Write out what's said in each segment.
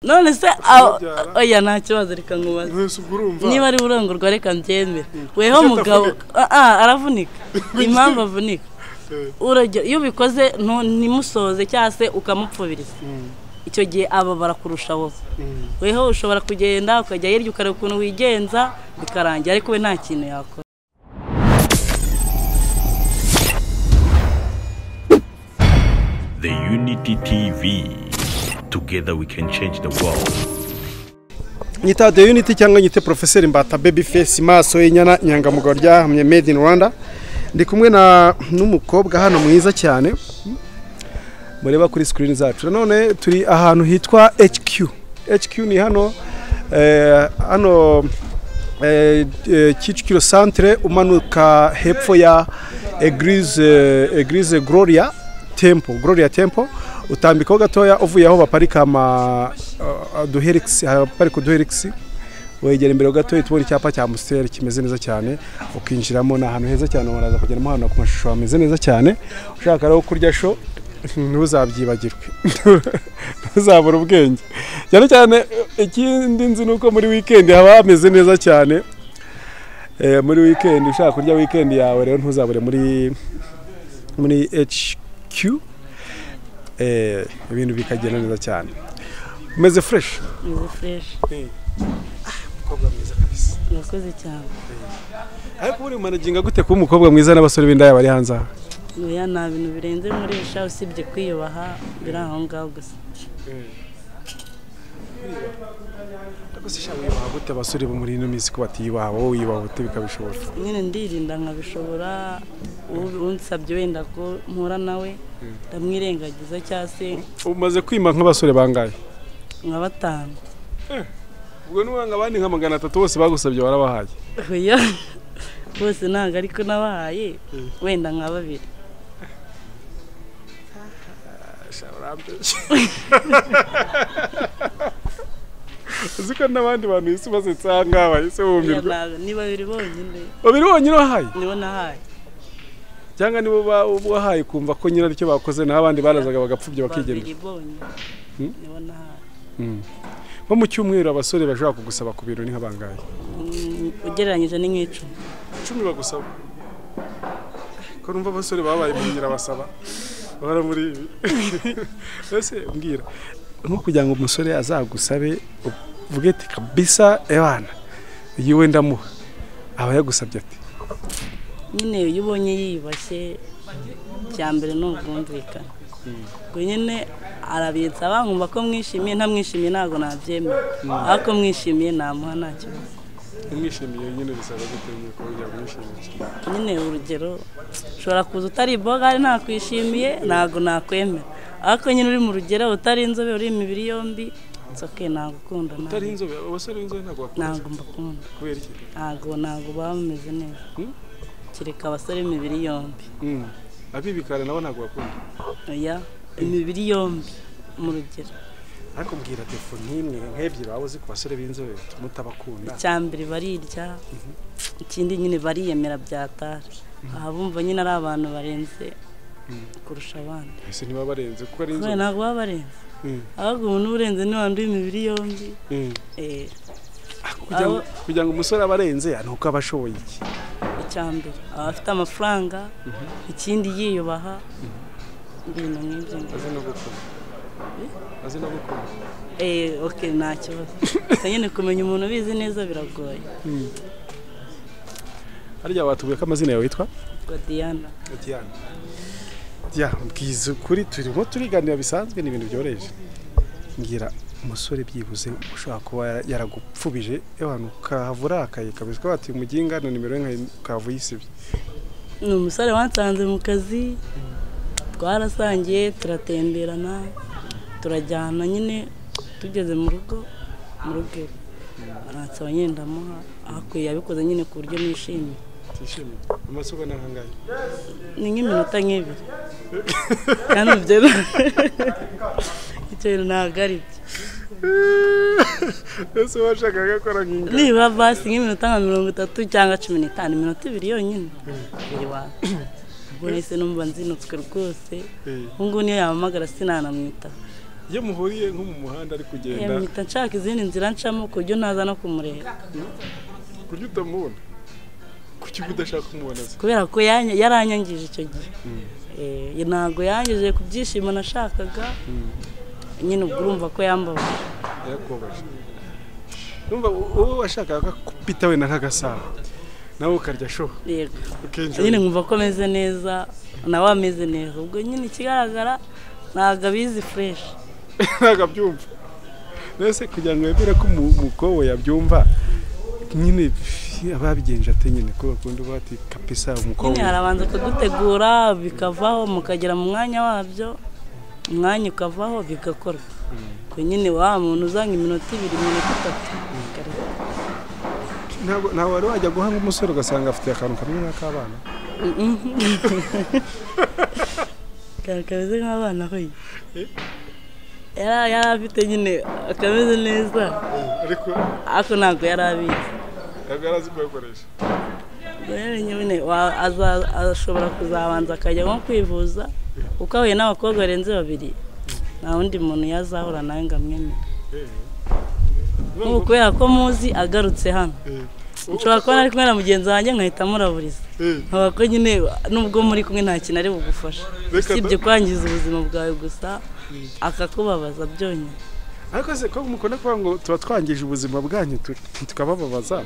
None se oya nta kibazo, reka nkubaze. Niba ari urongorwa reka mbyemere. Weho mugabo aravunika. Impamvu avunika, iyo ubikoze ntimusoze cyangwa se ukamupfubiriza, icyo gihe ababara kurusha wowe. Weho ushobora kugenda ukajya hirya ukareba ukuntu wigenza bikarangira, ariko we nta kintu yakora. The Unity TV. Together we can change the world. Nyita The Unity cyangwa nyite Professor Mbata Babyface, maso y'inyana, nyangamugayo ryahamye, made in Rwanda. Ndi kumwe na n'umukobwa hano mwiza cyane mureba kuri screen zacu. None turi ahantu hitwa HQ. HQ ni hano hano Kicukiro Centre, umanuka hepfo ya Eglise Gloria Temple, Gloria Temple, utambikaho gatoya uvuye aho baparika ama duherix, haparika duherix, wegera imbere gatoya tubona icyapa cya Amstel kimeze neza cyane, ukinjiramo. Ni ahantu heza cyane, waraza kugeramo hano ku mashusho ameze neza cyane. Ushaka rero kurya show ntuzabyibagirwe, ntuzabura ubwenge cyane cyane. Ikindi nzi nuko muri weekend haba hameze neza cyane. Muri weekend ushaka kurya weekend yawe rero ntuzabure muri HQ, ibintu bikagenda neza cyane. Umeze fresh? Meze fresh. Umukobwa mwiza kabisa. Murakoze cyane. Ariko uri managinga gute kuba umukobwa mwiza n'abasore b'indaya bari hanze aha? Oya, nta bintu birenze nkoresha usibye kwiyubaha, biri aho ngaho gusa. Ariko se shawe wiyubaha gute abasore bo muri ino minsi ko batiyubaha, wowe wiyubaha gute bikabishobora? Nyine ndirinda nkabishobora. Unsabye wenda ko mpura nawe ndamwirengagiza cyangwa se. Umaze kwima nk'abasore bangahe? Nka 5. Ubwo n'uwanga abandi nka 300 bose bagusabye warabahaye? Oya, bose ntabwo ariko nabahaye, wenda nka 2. Uzi ko n'abandi bantu isi basetse aha ngaha bahise bumirwa. Ni 2 bonyine. 2 bonyine wahaye? Nibo nahaye. Cyangwa nibo wahaye kumva ko nyine aricyo bakoze, naho abandi barazaga bagapfubya bakigendera? 2 bonyine nibo nahaye. Nko mu cyumweru abasore bashobora kugusaba ku bintu ni nka bangahe? Ugereranyije ni nk'icumi. 10 bagusaba? Ko numva abasore babaye mu nyirabasaba bahora muri ibi. Ese mbwira, nko kugira ngo umusore azagusabe uvuge ati kabisa ebana yiwe ndamuha, aba yagusabye ati? Nyine iyo ubonye yiyubashye, cya mbere ni ubwumvikane. Ubwo nyine arabitsa bankumva ko mwishimiye, ntamwishimiye ntabwo nabyemera, ariko mwishimiye namuha nta kibazo. Umwishimiye nyine bisaba gute ko ujya mwishimiye? Nyine urugero ushobora kuza utari ibogari ntakwishimiye ntabwo nakwemera, ariko nyine uri mu rugero utari inzobe uri imibiri yombi okay, nagukunda. Utari inzobe? Abasore b'inzobe ntabwo bakunda? Ntabwo mbakunda. Kubera iki? Ntabwo baba bameze neza. Kereka abasore b'imibiri yombi. Abibikara nabo ntabwo bakunda? Oya, imibiri yombi mu rugero. Ariko mbwira defo nk'imwe nk'ebyiri waba uzi ku basore b'inzobe mutabakunda. Icya mbere barirya, ikindi nyine bariyemera byatara. Aha bumva nyine ari abantu barenze kurusha abandi. Ese ntiba barenze kuko ari inzobe? Ntabwo baba barenze. Ahubwo umuntu urenze ni wandi w'imibiri yombi. Kugira ngo umusore aba arenze ni uko aba ashoboye iki? Icya mbere aba afite amafaranga, ikindi yiyubaha, ibintu nk'ibyo. Azi no gukora. Azi no gukora. Okay, nta kibazo. Gusa nyine kumenya umuntu ubizi neza biragoye. Harya watubwiye ko amazina yawe witwa? Diana. Diana. Ya, mbwiza ukuri turimo turiganira bisanzwe, ni ibintu byoroheje. Ngira umusore byibuze ushobora kuba yaragupfubije abantu ukahava urakaye kabisa ko bati umuginga na nimero ye ukahava uyisibye. Ni umusore wansanze mu kazi, twarasangiye turatemberana, turajyana nyine tugeze mu rugo, mu rugo aransaba nyine ndamuha, ariko yabikoze nyine ku buryo nishimiye. Tishimiye. Amasogo nangahe? Ni nk'iminota nk'ibiri. Kandi ibyo icyo ntabwo ari byo. Ese washakaga gukora nk'inga? Niba basi nk'iminota nka 30 cyangwa 15, iminota 2 yonyine. Biri wawe. Ubwo nahise numva nzinutswe rwose. Ubu ngubu niyo yampamagara sinanamwitaba. Iyo muhuriye nko mu muhanda ari kugenda, mpita nshaka izindi nzira ncamo ku buryo ntaza no kumureba. Kurya utamubona? Kuki udashaka kumubona se? Kubera ko yaranyangije icyo gihe. Ntabwo yangije ku byishimo nashakaga, nyine ubwo urumva ko yambabaje. Yarakubabaje. Urumva wowe washakaga kupita wenda nk'agasaha, nawe ukarya sho. Yego. Nyine nkumva ko ameze neza, nawe ameze neza. Ubwo nyine ikigaragara ntabwo abizi fresh. Ntabwo abyumva. Nese kugira ngo wemere ko umukobwa yabyumva, nyine ababigenje ate nyine ko bakunda bati kapisa umukobwa. Nyine harabanza kugutegura bikavaho mukagera mu mwanya wabyo, umwanya ukavaho bigakorwa. Ko nyine wa muntu uzanga iminota 2 iminota 3. Ntabwo wari wajya guhanga umusore ugasanga afite akantu kamwe nk'ak'abana? Kameze nk'abana hoye. Yari afite nyine akameze neza, ariko ntabwo yari abizi. Ntabwo yari azi kuyakoresha. Rero nyine ashobora kuzabanza akajya nko kwivuza, kuko ahuye n'abakobwa barenze 2, nta wundi muntu yazahura nawe ngo amwemere. Nk'ubu kubera ko muzi agarutse hano, nshobora kuba nari kumwe na mugenzi wanjye nkahita muraburiza, nkaba ko nyine nubwo muri kumwe nta kintu ari bugufashe, usibye kwangiza ubuzima bwawe gusa, akakubabaza byonyine. Ariko se ko mukunda kuvuga ngo tuba twangije ubuzima bwanyu tukabababaza,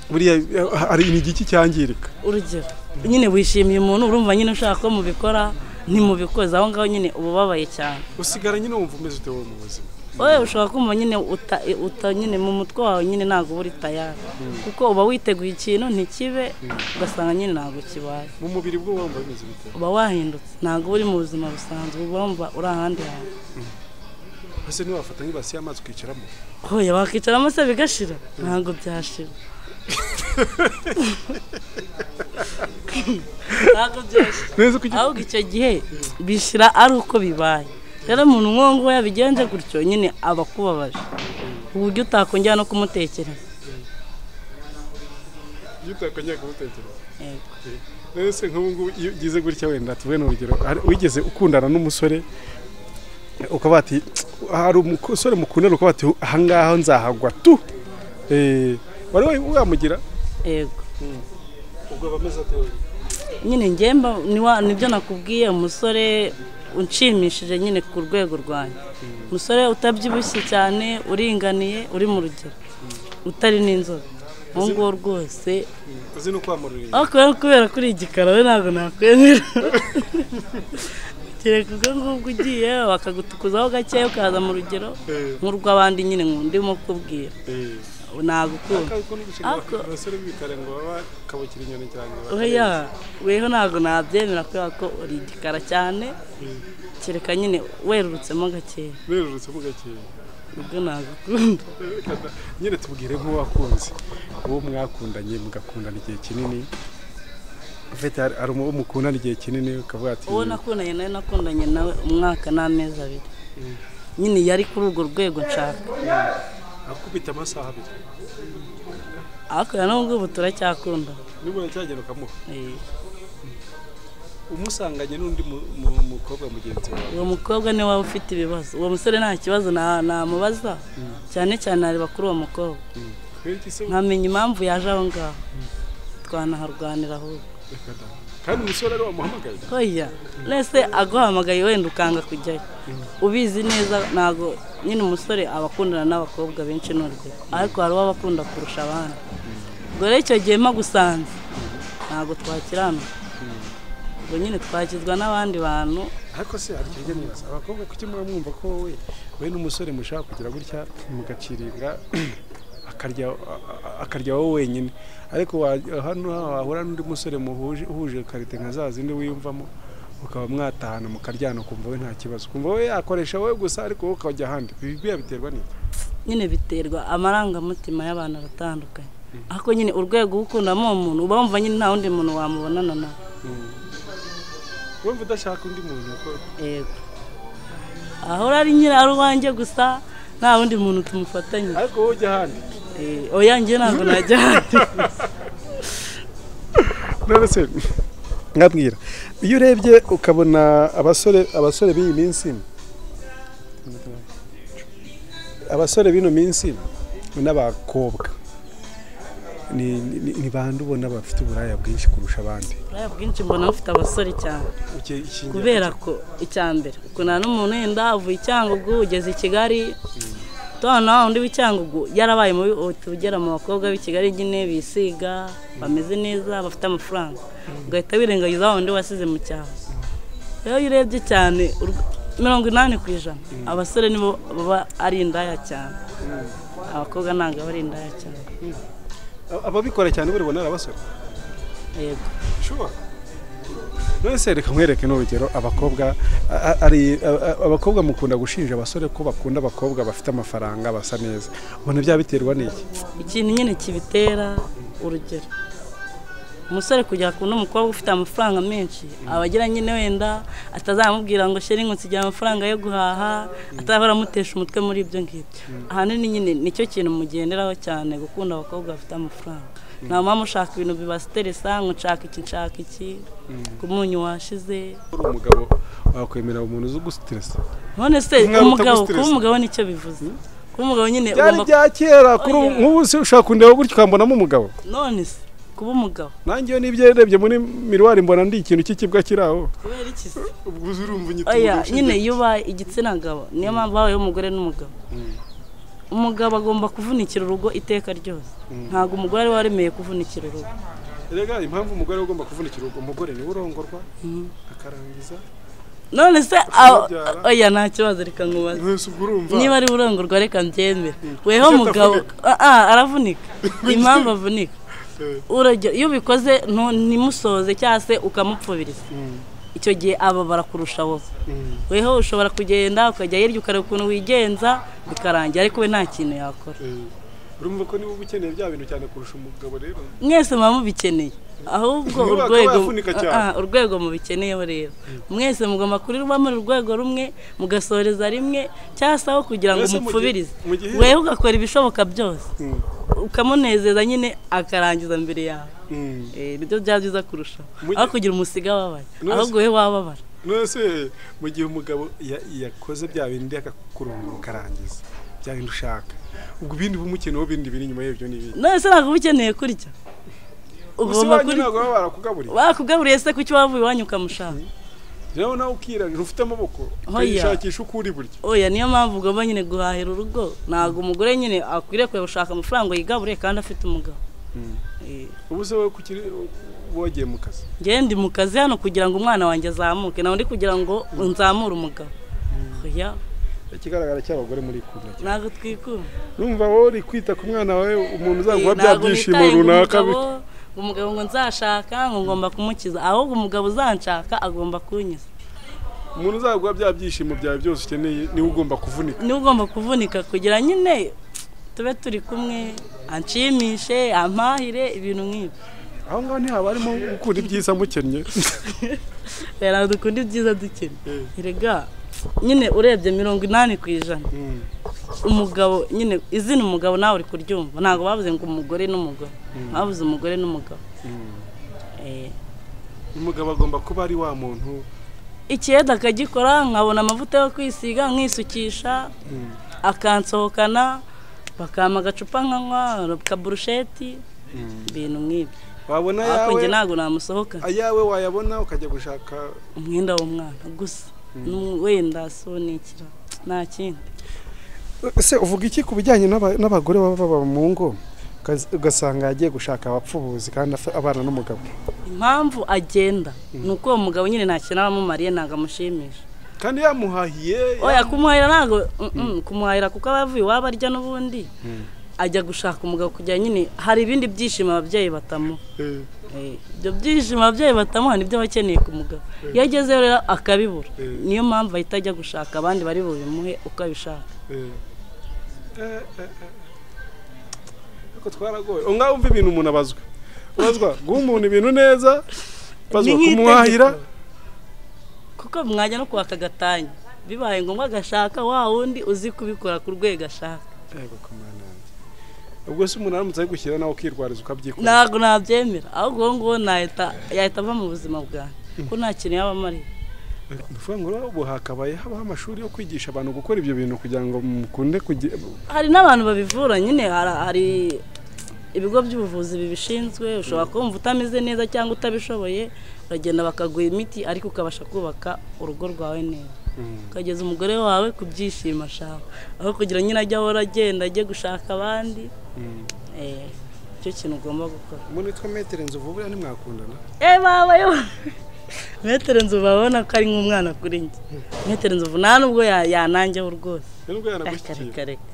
buriya hari igiki cyangirika? Urugero nyine wishimiye umuntu, urumva nyine ushaka ko mubikora ntimubikoze, aho ngaho nyine uba ubabaye cyane. Usigara nyine wumva umeze ute wowe mu buzima? Wowe ushobora kumva nyine uta nyine mu mutwe wawe nyine ntabwo uba uri tayari, kuko uba witeguye ikintu ntikibe, ugasanga nyine ntabwo kibaye. Mu mubiri bwo wumva bimeze bite? Uba wahindutse, ntabwo uri mu buzima busanzwe, uba wumva uri ahandi hantu. Ese ntiwafata nk'ibasi y'amazi ukicaramo? Oya, wakicaramo se bigashira? Ntabwo byashira. Ntabwo byashira. Ahubwo icyo gihe bishira ari uko bibaye. Rero umuntu nk'uwo nguwo yabigenje gutyo nyine aba akubabaje, ku buryo utakongera no kumutekereza. Iyo utakongera kumutekereza. Ese nk'ubu ngubu iyo ugize gutya wenda tuvuge n'urugero, wigeze ukundana n'umusore ukaba ati hari umusore mukundana ukaba ati aha ngaha nzahagwa tu, wari wamugira? Yego. Ubwo aba ameze ate? Nyine ngemba nibyo nakubwiye, umusore unshimishije nyine ku rwego rwanjye, umusore utabyibushye cyane, uringaniye, uri mu rugero, utari n'inzobe, uwo nguwo rwose. Uzi no kwamurira? Kubera kuri igikara we ntabwo nakwemera. Kereka ubwo ngubwo ugiye bakagutukuzaho gakeya ukaza mu rugero nk'urw'abandi nyine ndimo kukubwira. Nagukunda. Abasore b'ibikara ngo baba kabukira inyoni cyane. Oya, weho ntabwo nabyemera kubera ko uri igikara cyane, kereka nyine werurutsemo gakeya. Werurutsemo gakeya. Ubwo nagukunda. Nyine tubwire nk'uwakunze, uwo mwakundanye mugakundana igihe kinini, ufite ari uwo mukundana igihe kinini ukavuga ati uwo nakundanye nawe nakundanye nawe umwaka n'amezi 2. Nyine yari kuri urwo rwego nshaka. Akubita amasaha 2. Ariko na nubwo ubu turacyakunda. Nubwo uracyagera ukamuha? Umusanganye n'undi mukobwa mugenzi wawe? Uwo mukobwa niwe waba ufite ibibazo. Uwo musore nta kibazo namubaza, cyane cyane areba kuri uwo mukobwa. Nkamenya impamvu yaje aho ngaho. Twanaharwanira ahubwo. Kandi umusore ari wamuhamagaye? Oya, nese aguhamagaye wenda ukanga kujyayo. Ubizi neza ntago nyine umusore abakundana n'abakobwa benshi n'urugero, ariko hari uwabakunda kurusha abandi. Ubwo rero icyo gihe mpagusanze ntago twakirana. Ubwo nyine twakizwa n'abandi bantu. Ariko se hari ikintu nibaza, abakobwa kuki muba mwumva ko wowe n'umusore mushaka kugira gutya mugaciringa akarya wowe wenyine, ariko hano wahura n'undi musore muhuje karite nka za zindi wiyumvamo, ukaba mwatahana mukaryana ukumva we nta kibazo, ukumva we yakoresha wowe gusa ariko wowe ukajya ahandi. Ibi biterwa n'iki? Nyine biterwa amarangamutima y'abantu aratandukanye, ariko nyine urwego ukundamo umuntu uba wumva nyine nta wundi muntu wamubonana nawe. Wumva udashaka undi muntu? Yego, ahora ari nyine ari uwanjye gusa, nta wundi muntu tumufatanye. Ariko wowe ujya ahandi? Oya, njye ntabwo najya ahandi. None se nkabwira, iyo urebye ukabona abasore b'iyi minsi Abasore bino minsi n'abakobwa ni bande ubona bafite uburaya bwinshi kurusha abandi? Uburaya bwinshi mbona bufite abasore cyane. Kubera ko icya mbere ukunana n'umuntu wenda avuye i Cyangugu ugeze i Kigali, tubona undi w'i Cyangugu yarabaye mubi, ugera mu bakobwa b'i Kigali nyine bisiga bameze neza bafite amafaranga, ugahita wirengagiza wa wundi wasize mu cyaro. Rero iyo urebye cyane 80% abasore nibo baba ari indaya cyane, abakobwa ntabwo aba ari indaya cyane. Ababikora cyane buri bona ari abasore? Yego. Sure. None se reka nkwereke n'urugero, abakobwa ari abakobwa mukunda gushinja abasore ko bakunda abakobwa bafite amafaranga basa neza, ubona byaba biterwa n'iki? Ikintu nyine kibitera, urugero umusore kujya akunda umukobwa ufite amafaranga menshi, abagira nyine wenda atazamubwira ngo sheri ngo nsigira amafaranga yo guhaha, atahora amutesha umutwe muri ibyo ngibyo. Ahanini nyine nicyo kintu mugenderaho cyane, gukunda abakobwa bafite amafaranga. Nta mpamvu ushaka ibintu bibasteresa ngo nshaka iki nshaka iki, ku munyu washize. Uri umugabo wakwemera umuntu uzi gustressa? None se umugabo, kuba umugabo nicyo bivuze? Kuba umugabo nyine byari bya kera, kuri nk'ubu se ushaka kundeba gutyo ukambonamo umugabo? None se kuba umugabo nanjye iyo nibyo yarebye muri miruwari mbona ndi ikintu cy'ikibwa kiraho. Kubera iki se? Ubwo urumva unyita umugabo? Nyine iyo ubaye igitsina gabo, niyo mpamvu habayeho umugore n'umugabo. Umugabo agomba kuvunikira urugo iteka ryose, ntabwo umugore ari we waremeye kuvunikira urugo. Erega impamvu umugore agomba kuvunikira urugo, umugore niwe urongorwa akarangiza. None se oya nta kibazo, reka nkubaze. Niba ari urongorwa reka mbyemere, weho mugabo aravunika. Impamvu avunika, urugero iyo ubikoze ntimusoze cyangwa se ukamupfubiriza, icyo gihe ababara kurusha wowe. Weho ushobora kugenda ukajya hirya ukareba ukuntu wigenza bikarangira, ariko we nta kintu yakora. Urumva ko niba ukeneye bya bintu cyane kurusha umugabo rero? Mwese muba mubikeneye, ahubwo urwego mubikeneyeho rero mwese mugomba kurirwa muri urwego rumwe, mugasoreza rimwe, cyangwa se aho kugira ngo umupfubirize weho ugakora ibishoboka byose ukamunezeza nyine akarangiza mbere yawe. Nibyo byaba byiza kurushaho, aho kugira umusiga wabaye, ahubwo we wababara. None mu gihe umugabo yakoze bya bindi akakurongora ukarangiza bya bindi ushaka, ubwo ibindi bumukeneyeho bindi biri inyuma y'ibyo ni ibindi. None se ntabwo uba ukeneye kurya? Ugomba kurya. Bakugaburiye se kuki wavuye iwanyu ukamushaka? Rero nawe ukirarira ufite amaboko ukayishakisha uko uri burya. Oya niyo mpamvu ugomba nyine guhahira urugo, ntabwo umugore nyine akwiriye kujya gushaka amafaranga yigaburiye kandi afite umugabo. Ubu se wowe kuki wagiye mu kazi? Njye ndi mu kazi hano kugira ngo umwana wanjye azamuke, nawe ndi kugira ngo nzamure umugabo. Oya ikigaragara cy'abagore muri ikunda cyane. Ntabwo twikunda. Numva wowe uri kwita ku mwana wawe, umuntu uzaguha bya byishimo runaka. Umugabo ngo nzashaka ngo ngomba kumukiza, ahubwo umugabo uzanshaka agomba kunyiza. Umuntu uzaguha bya byishimo byawe byose ukeneye niwe ugomba kuvunika. Niwe ugomba kuvunika kugira nyine tube turi kumwe, anshimishe, ampahire, ibintu nk'ibyo. Aho ngaho ntihaba harimo gukunda ibyiza mukennye? Rero dukunda ibyiza dukennye. Erega nyine urebye 80% umugabo nyine izina umugabo nawe uri kuryumva, ntabwo bavuze ngo umugore n'umugore, bavuze umugore n'umugabo. Umugabo agomba kuba ari wa muntu ikiyeda akagikora, nkabona amavuta yo kwisiga nkisukisha, akansohokana, bakampa agacupa nkanywa kaburusheti, ibintu nk'ibyo. Wabona yawe ntabwo namusohokana. Ayawe wayabona ukajya gushaka umwenda w'umwana gusa, wenda sunikira nta kindi. Ese uvuga iki ku bijyanye n'abagore baba mu ngo ugasanga yagiye gushaka abapfubuzi kandi abana n'umugabo? Impamvu agenda ni uko uwo mugabo nyine nta kintu aba amumariye, ntabwo amushimisha. Kandi yamuhahiye? Oya kumuhahira ntabwo kumuhahira, kuko aba avuye iwabo arya n'ubundi ajya gushaka umugabo kugira nyine hari ibindi byishimo ababyeyi batamuha. Ibyo byishimo ababyeyi batamuha nibyo bakeneye ku mugabo. Iyo agezeyo rero akabibura, niyo mpamvu ahita ajya gushaka abandi bari bubimuhe uko abishaka. Ariko twaragoye. Ngaho umva ibintu umuntu abazwa. Ubazwa guha umuntu ibintu neza, ubazwa kumuhahira. Kuko mwajya no kwaka gatanya, bibaye ngombwa agashaka wa wundi uzi kubikora ku rwego ashaka. Yego komana. Ubwo se umuntu aramutse ari gushyira nawe ukirwariza ukabyikora? Ntabwo nabyemera, ahubwo uwo nguwo yahita ava mu buzima bwanjye, kuko nta kintu yaba amariye. Ndavuga ngo ubu hakabaye habaho amashuri yo kwigisha abantu gukora ibyo bintu kugira ngo mukunde. Hari n'abantu babivura nyine, hari ibigo by'ubuvuzi bibishinzwe. Ushobora kumva utameze neza cyangwa utabishoboye, uragenda bakaguha imiti ariko ukabasha kubaka urugo rwawe neza, ukageza umugore wawe ku byishimo ashaka, aho kugira nyine ajye ahora agenda ajye gushaka abandi. Icyo kintu ugomba gukora. Umuntu witwa Metere Nzovu buriya ntimwakundana? Baba yo Metere Nzovu abona ko ari nk'umwana kuri njye. Metere Nzovu nta nubwo yanangeho rwose. Nubwo yanagushyikira. Reka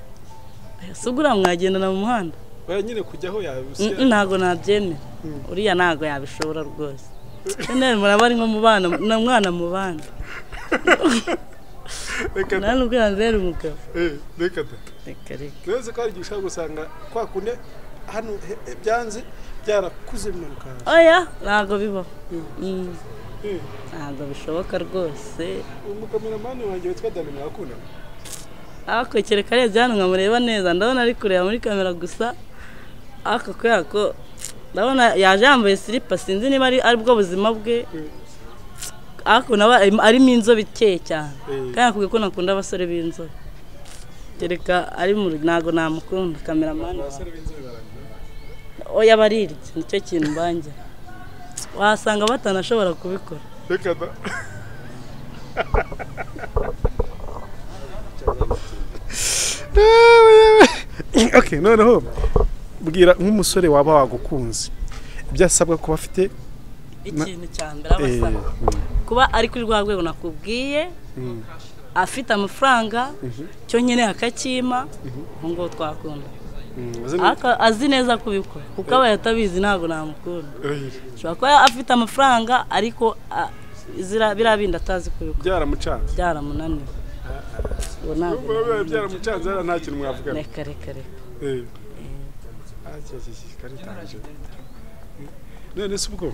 si ubwo uriya mwagendana mu muhanda? Oya nyine kujyaho yabusya. Ntago nabyemera. Uriya ntago yabishobora rwose. Nene muraba ari nko mu bana, na mwana mu bana. Reka nta nubwo yanzera umugabo. Reka da. Reka reka. Neze ko ari igihe ushobora gusanga kwa kunde hano byanze byarakuze bimanuka. Oya ntago bibaho. Ntago bishoboka rwose. Umukameramani wanjye witwa Dani mwakundana? Ariko kereka arebye hano nkamureba neza, ndabona ari kureba muri kamera gusa, ariko kubera ko ndabona yaje yambaye silipa, sinzi niba ari bwo buzima bwe, ariko nawe arimo inzobe ikeye cyane, kandi nakubwiye ko nakunda abasore b'inzobe. Kereka ari mu ntago namukunda kameramani. Abasore b'inzobe barangira. Oya barirya, nicyo kintu mbangira. Wasanga batanashobora kubikora. Reka da. Okay, noneho bwira nk'umusore waba wagukunze ibyo asabwa kuba afite. Ikintu cya mbere abasaba kuba ari kuri rwa rwego nakubwiye, afite amafaranga, cyo nyine akakima, ngo twakunda. Azi neza kubikora, kuko abaye atabizi ntabwo namukunda. Ashobora kuba afite amafaranga ariko biriya bindi atazi kubikora. Byaramucanze. Byaramunaniye. Byaramucanze nta kintu mwavugana. Reka reka reka. None se ubwo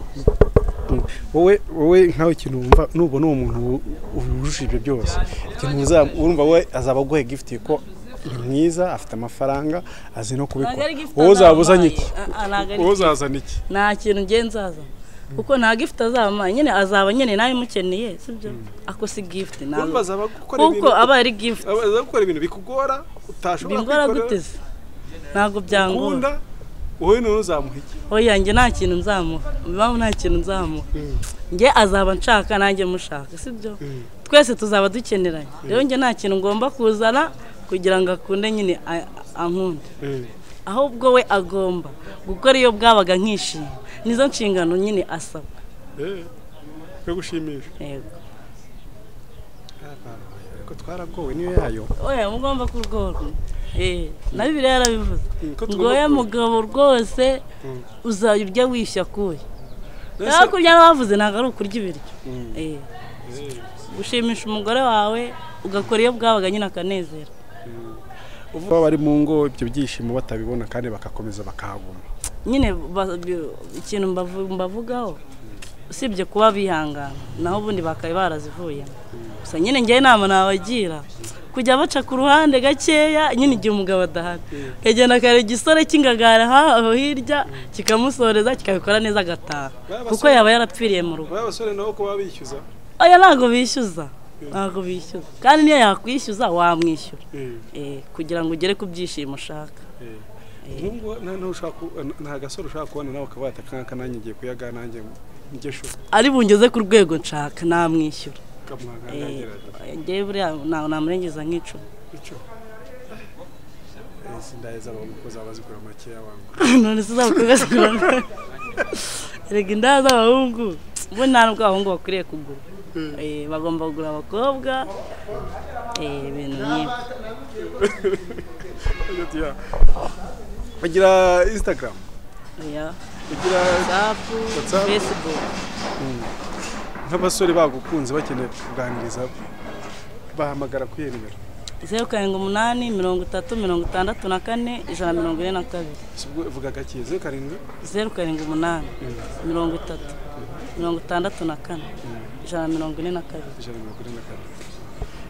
wowe nkawe ikintu wumva nubona uwo muntu wujuje ibyo byose, ikintu urumva we azaba aguhe gift ko ni mwiza, afite amafaranga, azi no kubikora, wowe uzabuzanye iki? Wowe uzazana iki? Nta kintu ngiye nzazana, kuko nta gift azaba nyine, azaba nyine nawe mukeneye, sibyo? Ako si gift ntabwo, kuko aba ari gift, aza gukora ibintu bikugora utashobora kwikora. Gute se? Ntabwo byangora. Wowe none uzamuha iki? Oya njye nta kintu nzamuha, impamvu nta kintu nzamuha, njye azaba nshaka nanjye mushaka, sibyo? Twese tuzaba dukeneranye. Rero njye nta kintu ngomba kuzana kugira ngo akunde nyine ankunde, ahubwo we agomba gukora iyo bwabaga nkishima, nizo nshingano nyine asabwa. Gushimisha. Yego. Ariko twaragowe niyo yayo. Oya mugomba kurwogwa. Na Bibiliya yarabivuze ngo ya mugabo rwose uzajya wishya kuye. Hakurya bavuze ntabwo ari ukurya ibiryo. Gushimisha umugore wawe ugakora iyo bwabaga nyine akanezera. Uvuga bari mu ngo ibyo byishimo batabibona kandi bakakomeza bakahaguma. Nyine ikintu mbavugaho usibye kuba bihangana, naho ubundi bakaye barazivuyemo. Gusa nyine njye inama nabagira kujya baca ku ruhande gakeya nyine igihe umugabo adahari, kagenda akareba igisore cy'ingagara aho hirya kikamusoreza kikabikora neza agataha, kuko yaba yarapfiriye mu rugo. Abasore nabo ko babishyuza? Oya ntabwo bishyuza, ntabwo bishyuza, kandi niyo yakwishyuza wamwishyura kugira ngo ugere ku byishimo ushaka. Nta gasore ushaka kubona nawe ukaba watakanga nanjye ngiye kuyaga nanjye ngesho ari bungeze ku rwego nshaka namwishyura. Ngewe buriya namurengeza nk'icumi. Sindaheza abahungu zaba zigura makeya wangu. None se z'abakobwa zigura make? Erega indaya z'abahungu bo nta nubwo abahungu bakwiriye kugura, bagomba kugura abakobwa, ibintu nk'ibyo. Bagira Instagram? Ugira WhatsApp, Facebook. Nk'abasore bagukunze bakeneye kuganiriza bahamagara kuri iyo nimero? 0 7 8 30 64 142. Vuga gake. 0 7 0 7 8 30 64 142.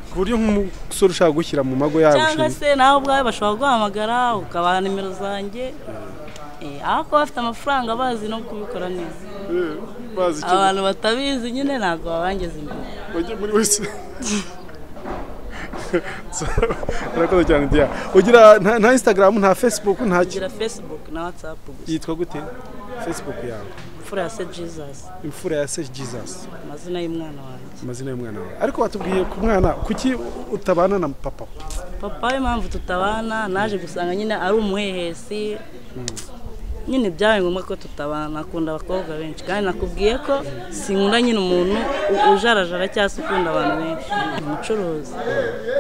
Ku buryo nk'umusore ushaka gushyira mu mago yawe cyangwa se nawe ubwawe bashobora guhamagara ukabaha nimero zanjye, ariko bafite amafaranga bazi no kubikora neza. Abantu batabizi nyine ntabwo babangeza imbere. Bajye muri wese. Urakoze cyane Dia. Ugira nta Instagram, nta Facebook, nta ki? Ngira Facebook na WhatsApp gusa. Yitwa gute Facebook yawe? Imfura ya Se Jesus. Imfura ya Se Jesus. Amazina y'umwana wanjye. Amazina y'umwana wawe. Ariko watubwiye ku mwana, kuki utabana na papa? Papa we impamvu tutabana, naje gusanga nyine ari umuhehesi. Nyine byabaye ngombwa ko tutabana, akunda abakobwa benshi kandi nakubwiye ko sinkunda nyine umuntu ujarajara cyangwa se ukunda abantu benshi. Umucuruzi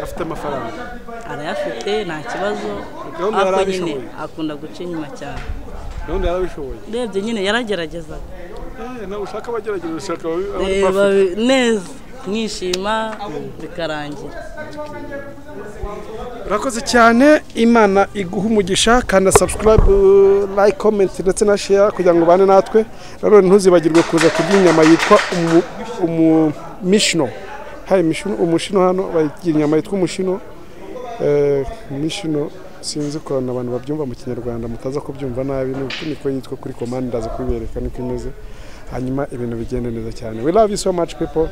afite amafaranga, arayafite nta kibazo, ariko nyine akunda guca inyuma cyane. Gahunda yarabishoboye. Urebye nyine yarageragezaga. Nawe ushaka abagerageza, ushaka neza mwishima bikarangira. Urakoze cyane, Imana iguha umugisha. Kanda subscribe, like, comment ndetse na share kugira ngo ubane natwe. Nanone ntuzibagirwe kuza kurya inyama yitwa umumishino. Hari mishino, umushino hano bagira inyama yitwa umushino. Mishino sinzi ukuntu abantu babyumva mu Kinyarwanda, mutaza kubyumva nabi, niko yitwa kuri command, ndaza kubibereka niko imeze. Hanyuma ibintu bigende neza cyane. We love you so much people.